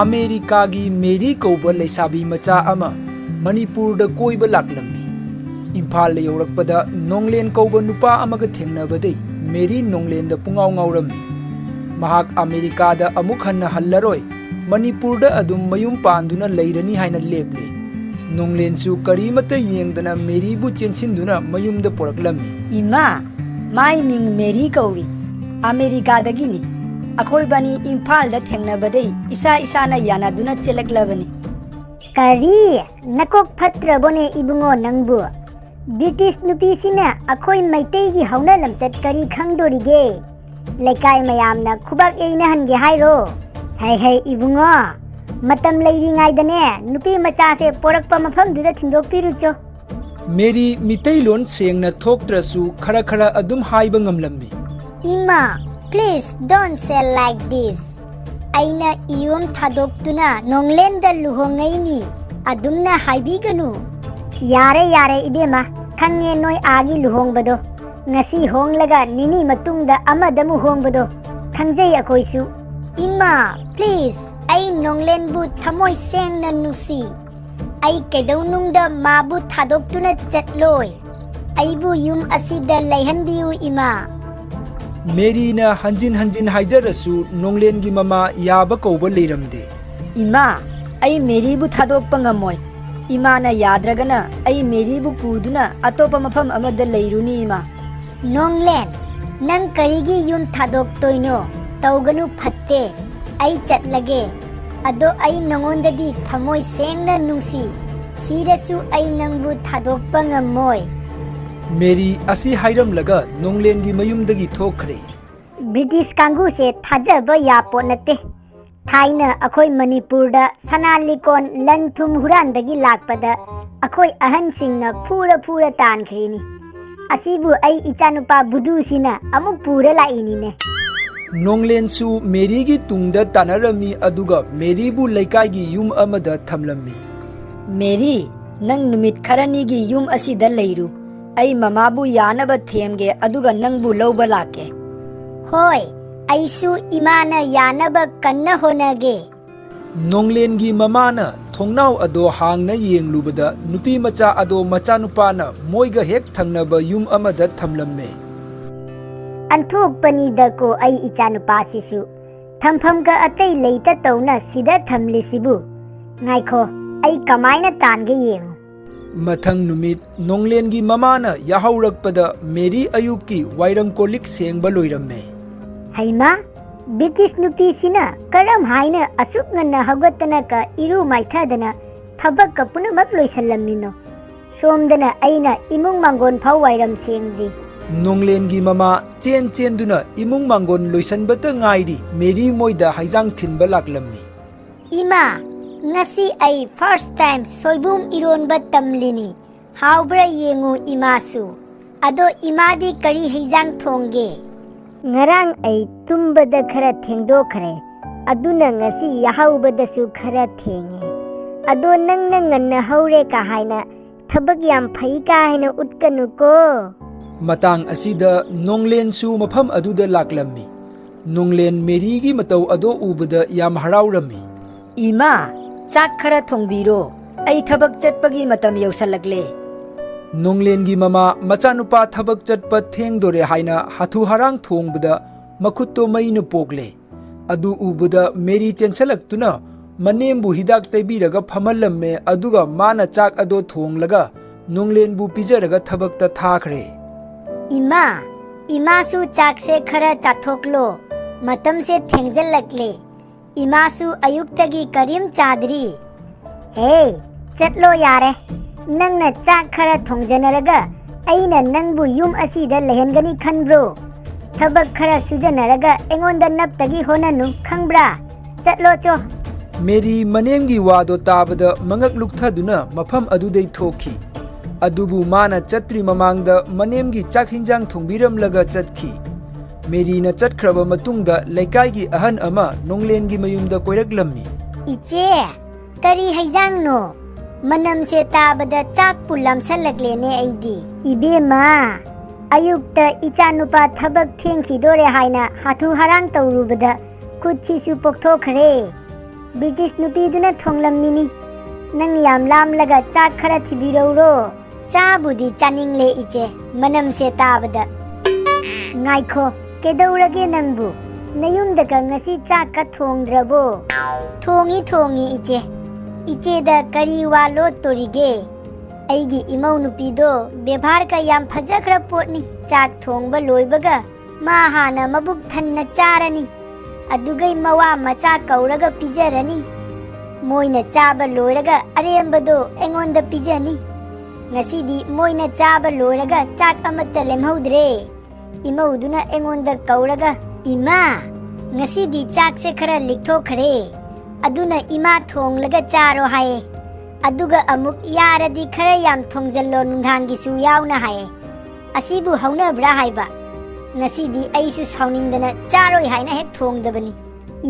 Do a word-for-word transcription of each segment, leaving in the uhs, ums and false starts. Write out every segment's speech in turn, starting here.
ꯑꯃꯦꯔꯤꯀꯥꯒꯤ ꯃꯦꯔꯤ ꯀꯧꯕ ꯂꯩꯁꯥꯕꯤ ꯃꯆꯥ ꯑꯃ ꯃꯅꯤꯄꯨꯔꯗ ꯀꯣꯏꯕ ꯂꯥꯛꯂꯝꯃꯤ꯫ ꯏꯝꯐꯥꯜꯗ ꯌꯧꯔꯛꯄꯗ ꯅꯣꯡꯂꯦꯟ ꯀꯧꯕ ꯅꯨꯄꯥ ꯑꯃꯒ ꯊꯦꯡꯅꯕꯗꯩ ꯃꯦꯔꯤ ꯅꯣꯡꯂꯦꯟꯗ ꯄꯨꯡꯉꯥꯎ ꯉꯥꯎꯔꯝꯃꯤ꯫ ꯃꯍꯥꯛ ꯑꯃꯦꯔꯤꯀꯥꯗ ꯑꯃꯨꯛ ꯍꯟꯅ ꯍꯜꯂꯔꯣꯏ, ꯃꯅꯤꯄꯨꯔꯗ ꯑꯗꯨꯝ ꯃꯌꯨꯝ ꯄꯥꯟꯗꯨꯅ ꯂꯩꯔꯅꯤ ꯍꯥꯏꯅ ꯂꯦꯞꯂꯦ꯫ ꯅꯣꯡꯂꯦꯟꯁꯨ ꯀꯔꯤꯃꯠꯇ ꯌꯦꯡꯗꯅ ꯃꯦꯔꯤꯕꯨ ꯆꯦꯟꯁꯤꯟꯗꯨꯅ ꯃꯌꯨꯝꯗ ꯄꯨꯔꯛꯂꯝꯃꯤ꯫ ꯏꯃꯥ, my ꯃꯤꯡ ꯃꯦꯔꯤ ꯀꯧꯔꯤ꯫ ꯑꯃꯦꯔꯤꯀꯥꯗꯒꯤꯅꯤ꯫ ꯑꯩꯈꯣꯏꯕꯥꯅꯤ ꯏꯝꯐꯥꯜꯗ ꯊꯦꯡꯅꯕꯗꯩ ꯏꯁꯥ ꯏꯁꯥꯅ ꯌꯥꯅꯗꯨꯅ ꯆꯦꯜꯂꯛꯂꯕꯅꯤ꯫ ꯀꯔꯤ? ꯅꯀꯣꯛ ꯐꯠꯇ꯭ꯔꯕꯣꯅꯦ ꯏꯕꯨꯡꯉꯣ ꯅꯪꯕꯨ? ꯕ꯭ꯔꯤꯇꯤꯁ ꯅꯨꯄꯤꯁꯤꯅ ꯑꯩꯈꯣꯏ ꯃꯩꯇꯩꯒꯤ ꯍꯧꯅ ꯂꯝꯆꯠ ꯀꯔꯤ ꯈꯪꯗꯣꯔꯤꯒꯦ? ꯂꯩꯀꯥꯏ ꯃꯌꯥꯝꯅ ꯈꯨꯕꯥꯛ ꯌꯩꯅꯍꯟꯒꯦ ꯍꯥꯏꯔꯣ? ꯍꯩ ꯍꯩ ꯏꯕꯨꯡꯉꯣ, ꯃꯇꯝ ꯂꯩꯔꯤꯉꯩꯗꯅꯦ ꯅꯨꯄꯤ ꯃꯆꯥꯁꯦ ꯄꯣꯔꯛꯄ ꯃꯐꯝꯗꯨꯗ ꯊꯤꯟꯗꯣꯛꯄꯤꯔꯨꯆꯣ꯫ ꯃꯦꯔꯤ ꯃꯤꯇꯩꯂꯣꯟ ꯁꯦꯡꯅ ꯊꯣꯛꯇ꯭ꯔꯁꯨ ꯈꯔ ꯈꯔ ꯑꯗꯨꯝ ꯍꯥꯏꯕ ꯉꯝꯂꯝꯃꯤ꯫ ꯏꯃꯥ, please don't say like this. ꯑꯩꯅ ꯏꯌꯨꯝ ꯊꯥꯗꯣꯛꯇꯨꯅ ꯅꯣꯡꯂꯦꯟꯗ ꯂꯨꯍꯣꯡꯉꯩꯅꯤ꯫ ꯑꯗꯨꯝꯅ ꯍꯥꯏꯕꯤꯒꯅꯨ꯫ ꯌꯥꯔꯦ, ꯌꯥꯔꯦ, ꯏꯕꯦꯝꯃ꯫ ꯈꯪꯉꯦ ꯅꯣꯏ ꯑꯥꯒꯤ ꯂꯨꯍꯣꯡꯕꯗꯣ꯫ ꯉꯁꯤ ꯍꯣꯡꯂꯒ ꯅꯤꯅꯤ ꯃꯇꯨꯡꯗ ꯑꯃꯗꯃꯨꯛ ꯍꯣꯡꯕꯗꯣ꯫ ꯈꯪꯖꯩ ꯑꯩꯈꯣꯏꯁꯨ꯫ ꯏꯃꯥ, please, ꯑꯩ ꯅꯣꯡꯂꯦꯟꯕꯨ ꯊꯃꯣꯏ ꯁꯦꯡꯅ ꯅꯨꯡꯁꯤ꯫ ꯑꯩ ꯀꯩꯗꯧꯅꯨꯡꯗ ꯃꯥꯕꯨ ꯊꯥꯗꯣꯛꯇꯨꯅ ꯆꯠꯂꯣꯏ꯫ ꯑꯩꯕꯨ ꯌꯨꯝ ꯑꯁꯤꯗ ꯂꯩꯍꯟꯕꯤꯌꯨ, ꯏꯃꯥ꯫ ꯃꯦꯔꯤꯅ ꯍꯟꯖꯤꯟ ꯍꯟꯖꯤꯟ ꯍꯥꯏꯖꯔꯁꯨ ꯅꯣꯡꯂꯦꯟꯒꯤ ꯃꯃꯥ ꯌꯥꯕ ꯀꯧꯕ ꯂꯩꯔꯝꯗꯦ꯫ ꯏꯃꯥ, ꯑꯩ ꯃꯦꯔꯤꯕꯨ ꯊꯥꯗꯣꯛꯄ ꯉꯝꯃꯣꯏ꯫ ꯏꯃꯥꯅ ꯌꯥꯗ꯭ꯔꯒꯅ ꯑꯩ ꯃꯦꯔꯤꯕꯨ ꯄꯨꯗꯨꯅ ꯑꯇꯣꯞꯄ ꯃꯐꯝ ꯑꯃꯗ ꯂꯩꯔꯨꯅꯤ, ꯏꯃꯥ꯫ ꯅꯣꯡꯂꯦꯟ, ꯅꯪ ꯀꯔꯤꯒꯤ ꯌꯨꯝ ꯊꯥꯗꯣꯛꯇꯣꯏꯅꯣ? ꯇꯧꯒꯅꯨ, ꯐꯠꯇꯦ꯫ ꯑꯩ ꯆꯠꯂꯒꯦ꯫ ꯑꯗꯣ ꯑꯩ ꯅꯉꯣꯟꯗꯗꯤ ꯊꯃꯣꯏ ꯁꯦꯡꯅ ꯅꯨꯡꯁꯤ꯫ ꯁꯤꯔꯁꯨ ꯑꯩ ꯅꯪꯕꯨ ꯊꯥꯗꯣꯛꯄ ꯉꯝꯃꯣꯏ꯫ ꯃꯦꯔꯤ ꯑꯁꯤ ꯍꯥꯏꯔꯝꯂꯒ ꯅꯣꯡꯂꯦꯟꯒꯤ ꯃꯌꯨꯝꯗꯒꯤ ꯊꯣꯛꯈ꯭ꯔꯦ꯫ ꯕ꯭ꯔꯤꯇꯤꯁ ꯀꯥꯡꯕꯨꯁꯦ ꯊꯥꯖꯕ ꯌꯥꯄꯣꯠ ꯅꯠꯇꯦ꯫ ꯊꯥꯏꯅ ꯑꯩꯈꯣꯏ ꯃꯅꯤꯄꯨꯔꯗ ꯁꯅꯥ ꯂꯤꯀꯣꯟ ꯂꯟ ꯊꯨꯝ ꯍꯨꯔꯥꯟꯕꯒꯤ ꯂꯥꯛꯄꯗ ꯑꯩꯈꯣꯏ ꯑꯍꯟꯁꯤꯡꯅ ꯐꯨꯔ ꯐꯨꯔ ꯇꯥꯟꯈ꯭ꯔꯤꯅꯤ꯫ ꯑꯁꯤꯕꯨ ꯑꯩ ꯏꯆꯥꯅꯨꯄꯥ ꯕꯨꯗꯨꯁꯤꯅ ꯑꯃꯨꯛ ꯄꯨꯔ ꯂꯥꯛꯏꯅꯤꯅꯦ꯫ ꯅꯣꯡꯂꯦꯟꯁꯨ ꯃꯦꯔꯤꯒꯤ ꯇꯨꯡꯗ ꯇꯥꯟꯅꯔꯝꯃꯤ, ꯑꯗꯨꯒ ꯃꯦꯔꯤꯕꯨ ꯂꯩꯀꯥꯏꯒꯤ ꯌꯨꯝ ꯑꯃꯗ ꯊꯝꯂꯝꯃꯤ꯫ ꯃꯦꯔꯤ, ꯅꯪ ꯅꯨꯃꯤꯠ ꯈꯔꯅꯤꯒꯤ ꯌꯨꯝ ꯑꯁꯤꯗ ꯂꯩꯔꯨ꯫ ꯑꯩ ꯃꯃꯥꯕꯨ ꯌꯥꯅꯕ ꯊꯦꯝꯒꯦ, ꯑꯗꯨꯒ ꯅꯪꯕꯨ ꯂꯧꯕ ꯂꯥꯛꯀꯦ꯫ ꯍꯣꯏ, ꯑꯩꯁꯨ ꯏꯃꯥꯅ ꯌꯥꯅꯕ ꯀꯟꯅ ꯍꯣꯠꯅꯒꯦ꯫ ꯅꯣꯡꯂꯦꯟꯒꯤ ꯃꯃꯥꯅ ꯊꯣꯡꯅꯥꯎ ꯑꯗꯣ ꯍꯥꯡꯅ ꯌꯦꯡꯂꯨꯕꯗ ꯅꯨꯄꯤ ꯃꯆꯥ ꯑꯗꯣ ꯃꯆꯥꯅꯨꯄꯥꯅ ꯃꯣꯏꯒ ꯍꯦꯛ ꯊꯪꯅꯕ ꯌꯨꯝ ꯑꯃꯗ ꯊꯝꯂꯝꯃꯦ꯫ ꯑꯟꯊꯣꯛꯄꯅꯤꯗꯀꯣ ꯑꯩ ꯏꯆꯥꯅꯨꯄꯥꯁꯤꯁꯨ꯫ ꯊꯝꯐꯝꯒ ꯑꯇꯩ ꯂꯩꯇ ꯇꯧꯅ ꯁꯤꯗ ꯊꯝꯂꯤꯁꯤꯕꯨ꯫ ꯉꯥꯏꯈꯣ, ꯑꯩ ꯀꯃꯥꯏꯅ ꯇꯥꯟꯒꯦ ꯌꯦꯡꯉꯨ꯫ ꯃꯊꯪ ꯅꯨꯃꯤꯠ ꯅꯣꯡꯂꯦꯟꯒꯤ ꯃꯃꯥꯅ ꯌꯥꯍꯧꯔꯛꯄꯗ ꯃꯦꯔꯤ ꯑꯌꯨꯛꯀꯤ ꯋꯥꯏꯔꯝ ꯀꯣꯜꯂꯤꯛ ꯁꯦꯡꯕ ꯂꯣꯏꯔꯝꯃꯦ꯫ ꯍꯩꯃꯥ, ꯕ꯭ꯔꯤꯇꯤꯁ ꯅꯨꯄꯤꯁꯤꯅ ꯀꯔꯝ ꯍꯥꯏꯅ ꯑꯁꯨꯛ ꯉꯟꯅ ꯍꯧꯒꯠꯇꯅꯒ ꯏꯔꯨ ꯃꯥꯏꯊꯗꯅ ꯊꯕꯛꯀ ꯄꯨꯝꯅꯃꯛ ꯂꯣꯏꯁꯜꯂꯝꯃꯤꯅꯣ? ꯁꯣꯝꯗꯅ ꯑꯩꯅ ꯏꯃꯨꯡ ꯃꯥꯡꯒꯣꯟ ꯐꯥꯎ ꯋꯥꯏꯔꯝ ꯁꯦꯡꯗ꯭ꯔꯤ꯫ ꯅꯣꯡꯂꯦꯟꯒꯤ ꯃꯃꯥ ꯆꯦꯟ ꯆꯦꯟꯗꯨꯅ ꯏꯃꯨꯡ ꯃꯥꯡꯒꯣꯟ ꯂꯣꯏꯁꯟꯕꯇ ꯉꯥꯏꯔꯤ ꯃꯦꯔꯤ ꯃꯣꯏꯗ ꯍꯩꯖꯥꯡ ꯊꯤꯟꯕ ꯂꯥꯛꯂꯝꯃꯤ꯫ ꯏꯃꯥ, ꯉꯁꯤ ꯑꯩ first time ꯁꯣꯏꯕꯨꯝ ꯏꯔꯣꯟꯕ ꯇꯝꯂꯤꯅꯤ꯫ ꯍꯥꯎꯕ꯭ꯔꯥ ꯌꯦꯡꯉꯨ ꯏꯃꯥꯁꯨ꯫ ꯑꯗꯣ ꯏꯃꯥꯗꯤ ꯀꯔꯤ ꯍꯩꯖꯥꯡ ꯊꯣꯡꯒꯦ? ꯉꯔꯥꯡ ꯑꯩ ꯇꯨꯝꯕꯗ ꯈꯔ ꯊꯦꯡꯗꯣꯛꯈ꯭ꯔꯦ, ꯑꯗꯨꯅ ꯉꯁꯤ ꯌꯥꯍꯧꯕꯗꯁꯨ ꯈꯔ ꯊꯦꯡꯉꯦ꯫ ꯑꯗꯣ ꯅꯪꯅ ꯉꯟꯅ ꯍꯧꯔꯦ ꯀꯥ ꯍꯥꯏꯅ ꯊꯕꯛ ꯌꯥꯝ ꯐꯩ ꯀꯥ ꯍꯥꯏꯅ ꯎꯠꯀꯅꯨꯀꯣ꯫ ꯃꯇꯥꯡ ꯑꯁꯤꯗ ꯅꯣꯡꯂꯦꯟꯁꯨ ꯃꯐꯝ ꯑꯗꯨꯗ ꯂꯥꯛꯂꯝꯃꯤ꯫ ꯅꯣꯡꯂꯦꯟ ꯃꯦꯔꯤꯒꯤ ꯃꯇꯧ ꯑꯗꯣ ꯎꯕꯗ ꯌꯥꯝ ꯍꯔꯥꯎꯔꯝꯃꯤ꯫ ꯏꯃꯥ, ꯆꯥꯛ ꯈꯔ ꯊꯣꯡꯕꯤꯔꯣ꯫ ꯑꯩ ꯊꯕꯛ ꯆꯠꯄꯒꯤ ꯃꯇꯝ ꯌꯧꯁꯜꯂꯛꯂꯦ꯫ ꯅꯣꯡꯂꯦꯟꯒꯤ ꯃꯃꯥ ꯃꯆꯥꯅꯨꯄꯥ ꯊꯕꯛ ꯆꯠꯄ ꯊꯦꯡꯗꯣꯔꯦ ꯍꯥꯏꯅ ꯍꯥꯊꯨ ꯍꯥꯔꯥꯡ ꯊꯣꯡꯕꯗ ꯃꯈꯨꯠꯇꯣ ꯃꯩꯅ ꯄꯣꯛꯂꯦ꯫ ꯑꯗꯨ ꯎꯕꯗ ꯃꯦꯔꯤ ꯆꯦꯟꯁꯜꯂꯛꯇꯨꯅ ꯃꯅꯦꯝꯕꯨ ꯍꯤꯗꯥꯛ ꯇꯩꯕꯤꯔꯒ ꯐꯝꯍꯜꯂꯝꯃꯦ, ꯑꯗꯨꯒ ꯃꯥꯅ ꯆꯥꯛ ꯑꯗꯣ ꯊꯣꯡꯂꯒ ꯅꯣꯡꯂꯦꯟꯕꯨ ꯄꯤꯖꯔꯒ ꯊꯕꯛꯇ ꯊꯥꯈ꯭ꯔꯦ꯫ ꯏꯃꯥ, ꯏꯃꯥꯁꯨ ꯆꯥꯛꯁꯦ ꯈꯔ ꯆꯥꯊꯣꯛꯂꯣ꯫ ꯃꯇꯝꯁꯦ ꯊꯦꯡꯖꯜꯂꯛꯂꯦ꯫ ꯏꯃꯥꯁꯨ ꯑꯌꯨꯛꯇꯒꯤ ꯀꯔꯤꯝ ꯆꯥꯗ꯭ꯔꯤ꯫ ꯍꯦ, ꯆꯠꯂꯣ ꯌꯥꯔꯦ꯫ ꯅꯪꯅ ꯆꯥꯛ ꯈꯔ ꯊꯣꯡꯖꯅꯔꯒ ꯑꯩꯅ ꯅꯪꯕꯨ ꯌꯨꯝ ꯑꯁꯤꯗ ꯂꯩꯍꯟꯒꯅꯤ ꯈꯟꯕ꯭ꯔꯣ? ꯊꯕꯛ ꯈꯔ ꯁꯨꯖꯅꯔꯒ ꯑꯩꯉꯣꯟꯗ ꯅꯞꯇꯒꯤ ꯍꯣꯠꯅꯅꯨ, ꯈꯪꯕ꯭ꯔꯥ? ꯆꯠꯂꯣ ꯆꯣ꯫ ꯃꯦꯔꯤ ꯃꯅꯦꯝꯒꯤ ꯋꯥꯗꯣ ꯇꯥꯕꯗ ꯃꯉꯛ ꯂꯨꯛꯊꯗꯨꯅ ꯃꯐꯝ ꯑꯗꯨꯗꯩ ꯊꯣꯛꯈꯤ꯫ ꯑꯗꯨꯕꯨ ꯃꯥꯅ ꯆꯠꯇ꯭ꯔꯤ ꯃꯃꯥꯡꯗ ꯃꯅꯦꯝꯒꯤ ꯆꯥꯛ ꯍꯤꯟꯖꯥꯡ ꯊꯣꯡꯕꯤꯔꯝꯂꯒ ꯆꯠꯈꯤ꯫ ꯃꯦꯔꯤꯅ ꯆꯠꯈ꯭ꯔꯕ ꯃꯇꯨꯡꯗ ꯂꯩꯀꯥꯏꯒꯤ ꯑꯍꯟ ꯑꯃ ꯅꯣꯡꯂꯦꯟꯒꯤ ꯃꯌꯨꯝꯗ ꯀꯣꯏꯔꯛꯂꯝꯃꯤ꯫ ꯏꯆꯦ, ꯀꯔꯤ ꯍꯩꯖꯥꯡꯅꯣ? ꯃꯅꯝꯁꯦ ꯇꯥꯕꯗ ꯆꯥꯛꯄꯨ ꯂꯥꯝꯁꯜꯂꯛꯂꯦꯅꯦ ꯑꯩꯗꯤ꯫ ꯏꯕꯦꯝꯃ, ꯑꯌꯨꯛꯇ ꯏꯆꯥꯅꯨꯄꯥ ꯊꯕꯛ ꯊꯦꯡꯈꯤꯗꯣꯔꯦ ꯍꯥꯏꯅ ꯍꯥꯊꯨ ꯍꯥꯔꯥꯡ ꯇꯧꯔꯨꯕꯗ ꯈꯨꯠꯁꯤꯁꯨ ꯄꯣꯛꯊꯣꯛꯈ꯭ꯔꯦ꯫ ꯕ꯭ꯔꯤꯇꯤꯁ ꯅꯨꯄꯤꯗꯨꯅ ꯊꯣꯡꯂꯝꯃꯤꯅꯤ꯫ ꯅꯪ ꯌꯥꯝ ꯂꯥꯝꯂꯒ ꯆꯥꯛ ꯈꯔ ꯊꯤꯕꯤꯔꯧꯔꯣ? ꯆꯥꯕꯨꯗꯤ ꯆꯥꯅꯤꯡꯂꯦ ꯏꯆꯦ, ꯃꯅꯝꯁꯦ ꯇꯥꯕꯗ꯫ ꯉꯥꯏꯈꯣ, ꯀꯩꯗꯧꯔꯒꯦ ꯅꯪꯕꯨ? ꯅꯌꯨꯝꯗꯒ ꯉꯁꯤ ꯆꯥꯛꯀ ꯊꯣꯡꯗ꯭ꯔꯕꯣ? ꯊꯣꯡꯉꯤ, ꯊꯣꯡꯉꯤ ꯏꯆꯦ꯫ ꯏꯆꯦꯗ ꯀꯔꯤ ꯋꯥ ꯂꯣꯠꯇꯣꯔꯤꯒꯦ? ꯑꯩꯒꯤ ꯏꯃꯧ ꯅꯨꯄꯤꯗꯣ ꯕꯦꯚꯥꯔꯒ ꯌꯥꯝ ꯐꯖꯈ꯭ꯔ ꯄꯣꯠꯅꯤ꯫ ꯆꯥꯛ ꯊꯣꯡꯕ ꯂꯣꯏꯕꯒ ꯃꯥ ꯍꯥꯟꯅ ꯃꯕꯨꯛ ꯊꯟꯅ ꯆꯥꯔꯅꯤ꯫ ꯑꯗꯨꯒꯩ ꯃꯋꯥ ꯃꯆꯥ ꯀꯧꯔꯒ ꯄꯤꯖꯔꯅꯤ꯫ ꯃꯣꯏꯅ ꯆꯥꯕ ꯂꯣꯏꯔꯒ ꯑꯔꯦꯝꯕꯗꯣ ꯑꯩꯉꯣꯟꯗ ꯄꯤꯖꯅꯤ꯫ ꯉꯁꯤꯗꯤ ꯃꯣꯏꯅ ꯆꯥꯕ ꯂꯣꯏꯔꯒ ꯆꯥꯛ ꯑꯃꯠꯇ ꯂꯦꯝꯍꯧꯗ꯭ꯔꯦ꯫ ꯏꯃꯧꯗꯨꯅ ꯑꯩꯉꯣꯟꯗ ꯀꯧꯔꯒ, "ꯏꯃꯥ, ꯉꯁꯤꯗꯤ ꯆꯥꯛꯁꯦ ꯈꯔ ꯂꯤꯛꯊꯣꯛꯈ꯭ꯔꯦ꯫ ꯑꯗꯨꯅ ꯏꯃꯥ ꯊꯣꯡꯂꯒ ꯆꯥꯔꯣ" ꯍꯥꯏꯌꯦ꯫ ꯑꯗꯨꯒ ꯑꯃꯨꯛ, "ꯌꯥꯔꯗꯤ ꯈꯔ ꯌꯥꯝ ꯊꯣꯡꯖꯜꯂꯣ, ꯅꯨꯡꯗꯥꯡꯒꯤꯁꯨ ꯌꯥꯎꯅ" ꯍꯥꯏꯌꯦ꯫ ꯑꯁꯤꯕꯨ ꯍꯧꯅꯕ꯭ꯔꯥ ꯍꯥꯏꯕ? ꯉꯁꯤꯗꯤ ꯑꯩꯁꯨ ꯁꯥꯎꯅꯤꯡꯗꯅ ꯆꯥꯔꯣꯏ ꯍꯥꯏꯅ ꯍꯦꯛ ꯊꯣꯡꯗꯕꯅꯤ꯫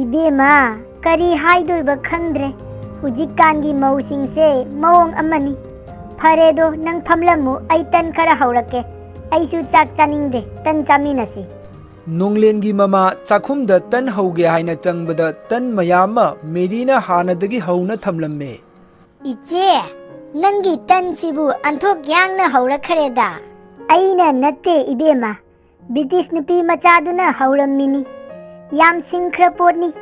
ꯏꯕꯦꯝꯃ, ꯀꯔꯤ ꯍꯥꯏꯗꯣꯏꯕ ꯈꯪꯗ꯭ꯔꯦ꯫ ꯍꯧꯖꯤꯛꯀꯥꯟꯒꯤ ꯃꯧꯁꯤꯡꯁꯦ ꯃꯑꯣꯡ ꯑꯃꯅꯤ꯫ ꯐꯔꯦꯗꯣ, ꯅꯪ ꯐꯝꯂꯝꯃꯨ, ꯑꯩ ꯇꯟ ꯈꯔ ꯍꯧꯔꯛꯀꯦ꯫ ꯑꯩꯁꯨ ꯆꯥꯛ ꯆꯥꯅꯤꯡꯗꯦ, ꯇꯟ ꯆꯥꯃꯤꯟꯅꯁꯤ꯫ ꯅꯣꯡꯂꯦꯟꯒꯤ ꯃꯃꯥ ꯆꯥꯛꯈꯨꯝꯗ ꯇꯟ ꯍꯧꯒꯦ ꯍꯥꯏꯅ ꯆꯪꯕꯗ ꯇꯟ ꯃꯌꯥꯝ ꯑꯃ ꯃꯦꯔꯤꯅ ꯍꯥꯟꯅꯗꯒꯤ ꯍꯧꯅ ꯊꯝꯂꯝꯃꯦ꯫ "ꯏꯆꯦ, ꯅꯪꯒꯤ ꯇꯟꯁꯤꯕꯨ ꯑꯟꯊꯣꯛ ꯌꯥꯡꯅ ꯍꯧꯔꯛꯈ꯭ꯔꯦꯗ!" "ꯑꯩꯅ ꯅꯠꯇꯦ ꯏꯕꯦꯝꯃ, ꯕ꯭ꯔꯤꯇꯤꯁ ꯅꯨꯄꯤ ꯃꯆꯥꯗꯨꯅ ꯍꯧꯔꯝꯃꯤꯅꯤ꯫ ꯌꯥꯝ ꯁꯤꯡꯈ꯭ꯔ ꯄꯣꯠꯅꯤ꯫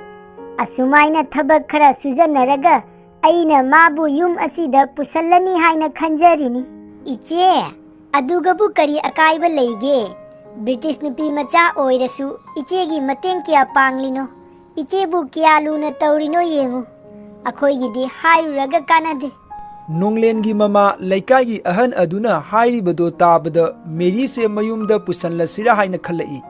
ꯑꯁꯨꯃꯥꯏꯅ ꯊꯕꯛ ꯈꯔ ꯁꯨꯖꯟꯅꯔꯒ ꯑꯩꯅ ꯃꯥꯕꯨ ꯌꯨꯝ ꯑꯁꯤꯗ ꯄꯨꯁꯜꯂꯅꯤ ꯍꯥꯏꯅ ꯈꯟꯖꯔꯤꯅꯤ꯫" "ꯏꯆꯦ, ꯑꯗꯨꯒꯕꯨ ꯀꯔꯤ ꯑꯀꯥꯏꯕ ꯂꯩꯒꯦ? ꯕ꯭ꯔꯤꯇꯤꯁ ꯅꯨꯄꯤ ꯃꯆꯥ ꯑꯣꯏꯔꯁꯨ ꯏꯆꯦꯒꯤ ꯃꯇꯦꯡ ꯀꯌꯥ ꯄꯥꯡꯂꯤꯅꯣ? ꯏꯆꯦꯕꯨ ꯀꯌꯥ ꯂꯨꯅ ꯇꯧꯔꯤꯅꯣ ꯌꯦꯡꯉꯨ꯫ ꯑꯩꯈꯣꯏꯒꯤꯗꯤ ꯍꯥꯏꯔꯨꯔꯒ ꯀꯥꯟꯅꯗꯦ꯫" ꯅꯣꯡꯂꯦꯟꯒꯤ ꯃꯃꯥ ꯂꯩꯀꯥꯏꯒꯤ ꯑꯍꯟ ꯑꯗꯨꯅ ꯍꯥꯏꯔꯤꯕꯗꯣ ꯇꯥꯕꯗ ꯃꯦꯔꯤꯁꯦ ꯃꯌꯨꯝꯗ ꯄꯨꯁꯜꯂꯁꯤꯔꯥ ꯍꯥꯏꯅ ꯈꯜꯂꯛꯏ꯫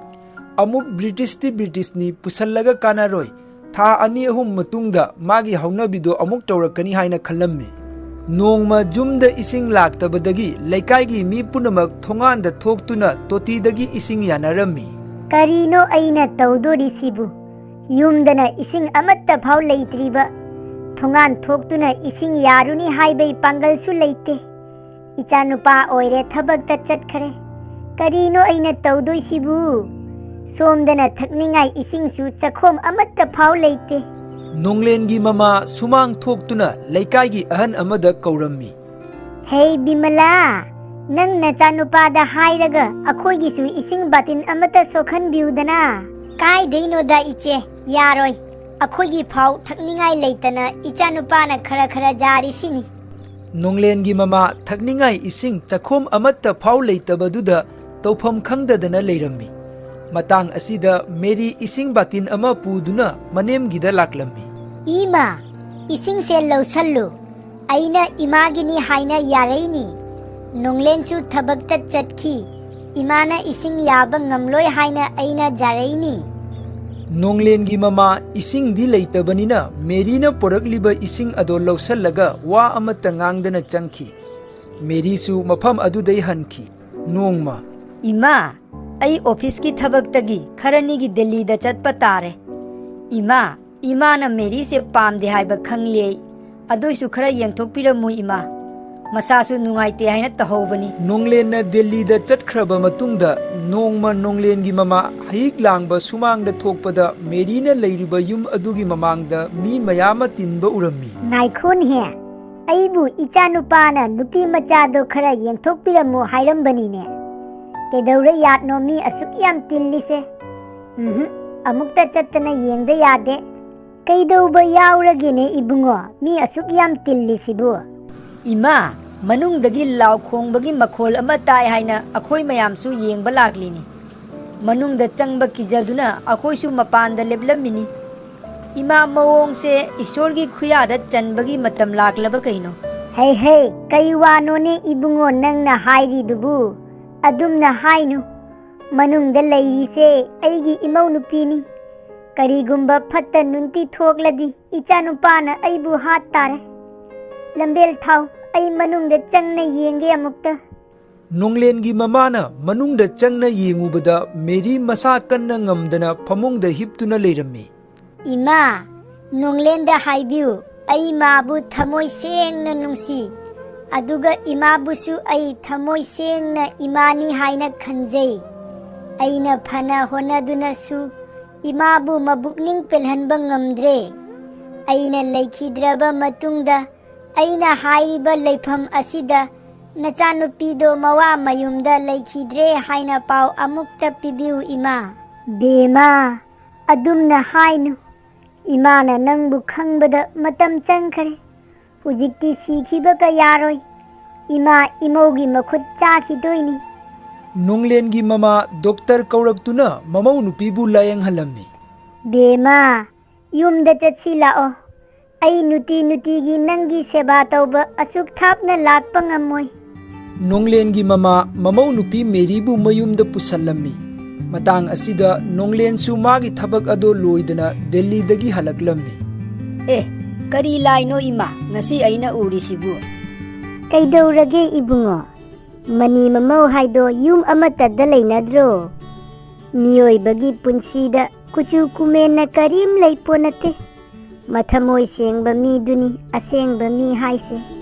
ꯑꯃꯨꯛ ꯕ꯭ꯔꯤꯇꯤꯁꯇꯤ ꯕ꯭ꯔꯤꯇꯤꯁꯅꯤ, ꯄꯨꯁꯜꯂꯒ ꯀꯥꯟꯅꯔꯣꯏ꯫ ꯊꯥ ꯑꯅꯤ ꯑꯍꯨꯝ ꯃꯇꯨꯡꯗ ꯃꯥꯒꯤ ꯍꯧꯅꯕꯤꯗꯣ ꯑꯃꯨꯛ ꯇꯧꯔꯛꯀꯅꯤ ꯍꯥꯏꯅ ꯈꯜꯂꯝꯃꯤ꯫ ꯅꯣꯡꯃ ꯌꯨꯝꯗ ꯏꯁꯤꯡ ꯂꯥꯛꯇꯕꯗꯒꯤ ꯂꯩꯀꯥꯏꯒꯤ ꯃꯤ ꯄꯨꯝꯅꯃꯛ ꯊꯣꯡꯒꯥꯟꯗ ꯊꯣꯛꯇꯨꯅ ꯇꯣꯇꯤꯗꯒꯤ ꯏꯁꯤꯡ ꯌꯥꯅꯔꯝꯃꯤ꯫ "ꯀꯔꯤꯅꯣ ꯑꯩꯅ ꯇꯧꯗꯣꯔꯤꯁꯤꯕꯨ? ꯌꯨꯝꯗꯅ ꯏꯁꯤꯡ ꯑꯃꯠꯇ ꯐꯥꯎ ꯂꯩꯇ꯭ꯔꯤꯕ, ꯊꯣꯡꯒꯥꯟ ꯊꯣꯛꯇꯨꯅ ꯏꯁꯤꯡ ꯌꯥꯔꯨꯅꯤ ꯍꯥꯏꯕꯩ ꯄꯥꯡꯒꯜꯁꯨ ꯂꯩꯇꯦ꯫ ꯏꯆꯥꯅꯨꯄꯥ ꯑꯣꯏꯔꯦ, ꯊꯕꯛꯇ ꯆꯠꯈ꯭ꯔꯦ꯫ ꯀꯔꯤꯅꯣ ꯑꯩꯅ ꯇꯧꯗꯣꯏꯁꯤꯕꯨ? ꯁꯣꯝꯗꯅ ꯊꯛꯅꯤꯡꯉꯥꯏ ꯏꯁꯤꯡꯁꯨ ꯆꯈꯣꯝ ꯑꯃꯠꯇ ꯐꯥꯎ ꯂꯩꯇꯦ꯫ ꯅꯣꯡꯂꯦꯟꯒꯤ ꯃꯃꯥ ꯁꯨꯃꯥꯡ ꯊꯣꯛꯇꯨꯅ ꯂꯩꯀꯥꯏꯒꯤ ꯑꯍꯟ ꯑꯃꯗ ꯀꯧꯔꯝꯃꯤ꯫ "ꯍꯦ ꯕꯤꯃꯂꯥ, ꯅꯪ ꯅꯆꯥꯅꯨꯄꯥꯗ ꯍꯥꯏꯔꯒ ꯑꯩꯈꯣꯏꯒꯤꯁꯨ ꯏꯁꯤꯡ ꯕꯥꯇꯤꯟ ꯑꯃꯠꯇ ꯁꯣꯛꯍꯟꯕꯤꯌꯨꯗꯅ꯫" "ꯀꯥꯏꯗꯩꯅꯣꯗ ꯏꯆꯦ, ꯌꯥꯔꯣꯏ꯫ ꯑꯩꯈꯣꯏꯒꯤ ꯐꯥꯎ ꯊꯛꯅꯤꯡꯉꯥꯏ ꯂꯩꯇꯅ ꯏꯆꯥꯅꯨꯄꯥꯅ ꯈꯔ ꯈꯔ ꯖꯥꯔꯤꯁꯤꯅꯤ꯫" ꯅꯣꯡꯂꯦꯟꯒꯤ ꯃꯃꯥ ꯊꯛꯅꯤꯡꯉꯥꯏ ꯏꯁꯤꯡ ꯆꯈꯣꯝ ꯑꯃꯠꯇ ꯐꯥꯎ ꯂꯩꯇꯕꯗꯨꯗ ꯇꯧꯐꯝ ꯈꯪꯗꯗꯅ ꯂꯩꯔꯝꯃꯤ꯫ ꯃꯇꯥꯡ ꯑꯁꯤꯗ ꯃꯦꯔꯤ ꯏꯁꯤꯡ ꯕꯥꯇꯤꯟ ꯑꯃ ꯄꯨꯗꯨꯅ ꯃꯅꯦꯝꯒꯤꯗ ꯂꯥꯛꯂꯝꯃꯤ꯫ "ꯏꯃꯥ, ꯏꯁꯤꯡꯁꯦ ꯂꯧꯁꯜꯂꯨ꯫ ꯑꯩꯅ ꯏꯃꯥꯒꯤꯅꯤ ꯍꯥꯏꯅ ꯌꯥꯔꯩꯅꯤ꯫ ꯅꯣꯡꯂꯦꯟꯁꯨ ꯊꯕꯛꯇ ꯆꯠꯈꯤ꯫ ꯏꯃꯥꯅ ꯏꯁꯤꯡ ꯌꯥꯕ ꯉꯝꯂꯣꯏ ꯍꯥꯏꯅ ꯑꯩꯅ ꯖꯥꯔꯩꯅꯤ꯫" ꯅꯣꯡꯂꯦꯟꯒꯤ ꯃꯃꯥ ꯏꯁꯤꯡꯗꯤ ꯂꯩꯇꯕꯅꯤꯅ ꯃꯦꯔꯤꯅ ꯄꯨꯔꯛꯂꯤꯕ ꯏꯁꯤꯡ ꯑꯗꯣ ꯂꯧꯁꯜꯂꯒ ꯋꯥ ꯑꯃꯠꯇ ꯉꯥꯡꯗꯅ ꯆꯪꯈꯤ꯫ ꯃꯦꯔꯤꯁꯨ ꯃꯐꯝ ꯑꯗꯨꯗꯩ ꯍꯟꯈꯤ꯫ ꯅꯣꯡꯃ꯫ "ꯏꯃꯥ, ꯑꯩ ꯑꯣꯐꯤꯁꯀꯤ ꯊꯕꯛꯇꯒꯤ ꯈꯔꯅꯤꯒꯤ ꯗꯦꯜꯂꯤꯗ ꯆꯠꯄ ꯇꯥꯔꯦ꯫ ꯏꯃꯥ, ꯏꯃꯥꯅ ꯃꯦꯔꯤꯁꯦ ꯄꯥꯝꯗꯦ ꯍꯥꯏꯕ ꯈꯪꯂꯦ ꯑꯩ꯫ ꯑꯗꯨꯏꯁꯨ ꯈꯔ ꯌꯦꯡꯊꯣꯛꯄꯤꯔꯝꯃꯨ ꯏꯃꯥ꯫ ꯃꯁꯥꯁꯨ ꯅꯨꯡꯉꯥꯏꯇꯦ ꯍꯥꯏꯅ ꯇꯧꯍꯧꯕꯅꯤ꯫" ꯅꯣꯡꯂꯦꯟꯅ ꯗꯦꯜꯂꯤꯗ ꯆꯠꯈ꯭ꯔꯕ ꯃꯇꯨꯡꯗ ꯅꯣꯡꯃ ꯅꯣꯡꯂꯦꯟꯒꯤ ꯃꯃꯥ ꯍꯌꯤꯛ ꯂꯥꯡꯕ ꯁꯨꯃꯥꯡꯗ ꯊꯣꯛꯄꯗ ꯃꯦꯔꯤꯅ ꯂꯩꯔꯤꯕ ꯌꯨꯝ ꯑꯗꯨꯒꯤ ꯃꯃꯥꯡꯗ ꯃꯤ ꯃꯌꯥꯝ ꯑꯃ ꯇꯤꯟꯕ ꯎꯔꯝꯃꯤ꯫ "ꯉꯥꯏꯈꯣꯅꯦꯍꯦ, ꯑꯩꯕꯨ ꯏꯆꯥꯅꯨꯄꯥꯅ ꯅꯨꯄꯤ ꯃꯆꯥꯗꯣ ꯈꯔ ꯌꯦꯡꯊꯣꯛꯄꯤꯔꯝꯃꯨ ꯍꯥꯏꯔꯝꯕꯅꯤꯅꯦ꯫ ꯀꯩꯗꯧꯔ ꯌꯥꯠꯅꯣ ꯃꯤ ꯑꯁꯨꯛ ꯌꯥꯝ ꯇꯤꯜꯂꯤꯁꯦ? ꯎꯝꯍꯨꯝ, ꯑꯃꯨꯛꯇ ꯆꯠꯇꯅ ꯌꯦꯡꯗ ꯌꯥꯗꯦ꯫ ꯀꯩꯗꯧꯕ ꯌꯥꯎꯔꯒꯦꯅꯦ ꯏꯕꯨꯡꯉꯣ, ꯃꯤ ꯑꯁꯨꯛ ꯌꯥꯝ ꯇꯤꯜꯂꯤꯁꯤꯕꯨ?" "ꯏꯃꯥ, ꯃꯅꯨꯡꯗꯒꯤ ꯂꯥꯎ ꯈꯣꯡꯕꯒꯤ ꯃꯈꯣꯜ ꯑꯃ ꯇꯥꯏ ꯍꯥꯏꯅ ꯑꯩꯈꯣꯏ ꯃꯌꯥꯝꯁꯨ ꯌꯦꯡꯕ ꯂꯥꯛꯂꯤꯅꯤ꯫ ꯃꯅꯨꯡꯗ ꯆꯪꯕ ꯀꯤꯖꯗꯨꯅ ꯑꯩꯈꯣꯏꯁꯨ ꯃꯄꯥꯟꯗ ꯂꯦꯞꯂꯝꯃꯤꯅꯤ꯫ ꯏꯃꯥ, ꯃꯑꯣꯡꯁꯦ ꯏꯁꯣꯔꯒꯤ ꯈꯨꯌꯥꯗ ꯆꯟꯕꯒꯤ ꯃꯇꯝ ꯂꯥꯛꯂꯕ ꯀꯩꯅꯣ?" "ꯍꯩ ꯍꯩ, ꯀꯩ ꯋꯥꯅꯣꯅꯦ ꯏꯕꯨꯡꯉꯣ ꯅꯪꯅ ꯍꯥꯏꯔꯤꯗꯨꯕꯨ? ꯑꯗꯨꯝꯅ ꯍꯥꯏꯅꯨ꯫ ꯃꯅꯨꯡꯗ ꯂꯩꯔꯤꯁꯦ ꯑꯩꯒꯤ ꯏꯃꯧ ꯅꯨꯄꯤꯅꯤ꯫ ꯀꯔꯤꯒꯨꯝꯕ ꯐꯠꯇ ꯅꯨꯡꯗꯤ ꯊꯣꯛꯂꯗꯤ ꯏꯆꯥꯅꯨꯄꯥꯅ ꯑꯩꯕꯨ ꯍꯥꯠ ꯇꯥꯔꯦ꯫ ꯂꯝꯕꯦꯜ ꯊꯥꯎ, ꯑꯩ ꯃꯅꯨꯡꯗ ꯆꯪꯅ ꯌꯦꯡꯒꯦ ꯑꯃꯨꯛꯇ꯫" ꯅꯣꯡꯂꯦꯟꯒꯤ ꯃꯃꯥꯅ ꯃꯅꯨꯡꯗ ꯆꯪꯅ ꯌꯦꯡꯉꯨꯕꯗ ꯃꯦꯔꯤ ꯃꯁꯥ ꯀꯟꯅ ꯉꯝꯗꯅ ꯐꯃꯨꯡꯗ ꯍꯤꯞꯇꯨꯅ ꯂꯩꯔꯝꯃꯤ꯫ "ꯏꯃꯥ, ꯅꯣꯡꯂꯦꯟꯗ ꯍꯥꯏꯕꯤꯌꯨ, ꯑꯩ ꯃꯥꯕꯨ ꯊꯃꯣꯏ ꯁꯦꯡꯅ ꯅꯨꯡꯁꯤ꯫ ꯑꯗꯨꯒ ꯏꯃꯥꯕꯨꯁꯨ ꯑꯩ ꯊꯃꯣꯏ ꯁꯦꯡꯅ ꯏꯃꯥꯅꯤ ꯍꯥꯏꯅ ꯈꯟꯖꯩ꯫ ꯑꯩꯅ ꯐꯅ ꯍꯣꯠꯅꯗꯨꯅꯁꯨ ꯏꯃꯥꯕꯨ ꯃꯕꯨꯛꯅꯤꯡ ꯄꯦꯜꯍꯟꯕ ꯉꯝꯗ꯭ꯔꯦ꯫ ꯑꯩꯅ ꯂꯩꯈꯤꯗ꯭ꯔꯕ ꯃꯇꯨꯡꯗ ꯑꯩꯅ ꯍꯥꯏꯔꯤꯕ ꯂꯩꯐꯝ ꯑꯁꯤꯗ ꯅꯆꯥꯅꯨꯄꯤꯗꯣ ꯃꯋꯥ ꯃꯌꯨꯝꯗ ꯂꯩꯈꯤꯗ꯭ꯔꯦ ꯍꯥꯏꯅ ꯄꯥꯎ ꯑꯃꯨꯛꯇ ꯄꯤꯕꯤꯌꯨ, ꯏꯃꯥ꯫ ꯕꯦꯃꯥ, ꯑꯗꯨꯝꯅ ꯍꯥꯏꯅꯨ꯫ ꯏꯃꯥꯅ ꯅꯪꯕꯨ ꯈꯪꯕꯗ ꯃꯇꯝ ꯆꯪꯈ꯭ꯔꯦ꯫ ꯍꯧꯖꯤꯛꯇꯤ ꯁꯤꯈꯤꯕ ꯀꯌꯥꯔꯣꯏ꯫ ꯏꯃꯥ ꯏꯃꯧꯒꯤ ꯃꯈꯨꯠ ꯆꯥꯈꯤꯗꯣꯏꯅꯤ꯫ ꯅꯣꯡꯂꯦꯟꯒꯤ ꯃꯃꯥ ꯗꯣꯛꯇꯔ ꯀꯧꯔꯛꯇꯨꯅ ꯃꯃꯧ ꯅꯨꯄꯤꯕꯨ ꯂꯥꯌꯦꯡꯍꯜꯂꯝꯃꯤ꯫ ꯕꯦꯃꯥ, ꯌꯨꯝꯗ ꯆꯠꯁꯤ ꯂꯥꯛꯑꯣ꯫ ꯑꯩ ꯅꯨꯡꯇꯤ ꯅꯨꯡꯇꯤꯒꯤ ꯅꯪꯒꯤ ꯁꯦꯕꯥ ꯇꯧꯕ ꯑꯁꯨꯛ ꯊꯥꯞꯅ ꯂꯥꯛꯄ ꯉꯝꯃꯣꯏ꯫ ꯅꯣꯡꯂꯦꯟꯒꯤ ꯃꯃꯥ ꯃꯃꯧ ꯅꯨꯄꯤ ꯃꯦꯔꯤꯕꯨ ꯃꯌꯨꯝꯗ ꯄꯨꯁꯜꯂꯝꯃꯤ꯫ ꯃꯇꯥꯡ ꯑꯁꯤꯗ ꯅꯣꯡꯂꯦꯟꯁꯨ ꯃꯥꯒꯤ ꯊꯕꯛ ꯑꯗꯣ ꯂꯣꯏꯗꯅ ꯗꯦꯜꯂꯤꯗꯒꯤ ꯍꯜꯂꯛꯂꯝꯃꯤ꯫ ꯑꯦ, ꯀꯔꯤ ꯂꯥꯏꯅꯣ ꯏꯃꯥ ꯉꯁꯤ ꯑꯩꯅ ꯎꯔꯤꯁꯤꯕꯨ? ꯀꯩꯗꯧꯔꯒꯦ ꯏꯕꯨꯡꯉꯣ? ꯃꯅꯤ ꯃꯃꯧ ꯍꯥꯏꯗꯣ ꯌꯨꯝ ꯑꯃꯠꯇꯗ ꯂꯩꯅꯗ꯭ꯔꯣ? ꯃꯤꯑꯣꯏꯕꯒꯤ ꯄꯨꯟꯁꯤꯗ ꯀꯨꯆꯨ ꯀꯨꯃꯦꯟꯅ ꯀꯔꯤꯝ ꯂꯩꯄꯣꯠ ꯅꯠꯇꯦ꯫ ꯃꯊꯃꯣꯏ ꯁꯦꯡꯕ ꯃꯤꯗꯨꯅꯤ ꯑꯁꯦꯡꯕ ꯃꯤ ꯍꯥꯏꯁꯦ꯫